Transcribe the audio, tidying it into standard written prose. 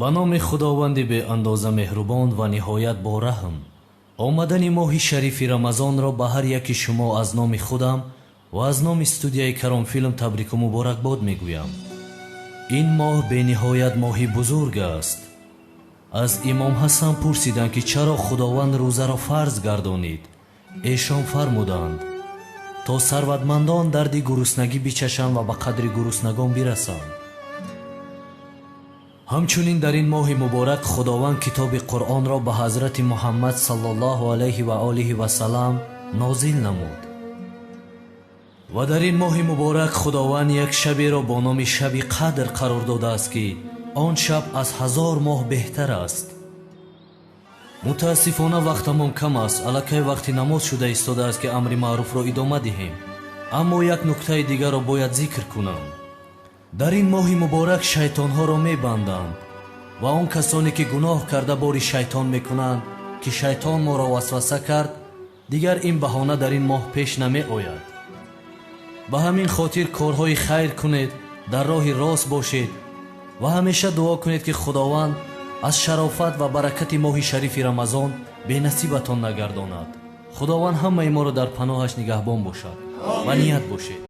Ба номи Худованди беандоза меҳрубон ва ниҳоят бораҳм. Омадани моҳи шарифи Рамазонро ба ҳар яки шумо аз номи худам ва аз номи студияи Каромфилм табрику муборакбод мегӯям. Ин моҳ бениҳоят моҳи бузург аст. Аз Имом Ҳасан пурсиданд, ки чаро Худованд рӯзаро фарз гардонид. Эшон фармуданд: то сарватмандон дарди гуруснагӣ бичашанд ва ба қадри гуруснагон бирасанд. Ҳамчунин дар ин моҳи муборак Худованд китоби Қуръонро ба ҳазрати Муҳаммад саллаллоҳу алайҳи ва олиҳи васалам нозил намуд. Ва дар ин моҳи муборак Худованд як шаберо бо номи Шаби Қадр қарор додааст, ки он шаб аз 1000 моҳ беҳтар аст. Мутаассифона, вақтамон кам аст. Аллакай вақти намоз шуда истодааст, ки амри маъруфро идома диҳем. Аммо як нуктаи дигарро бояд зикр кунам. Дар ин моҳи муборак шайтонҳоро мебанданд ва он касоне, ки гуноҳ карда, бори шайтон мекунанд, ки шайтон моро васваса кард, дигар ин баҳона дар ин моҳ пеш намеояд. Ба ҳамин хотир корҳои хайр кунед, дар роҳи рост бошед ва ҳамеша дуо кунед, ки Худованд аз шарофат ва баракати моҳи шарифи Рамазон бенасибатон нагардонад. Худованд ҳамаи моро дар паноҳаш нигаҳбон бошад ва ният бошед.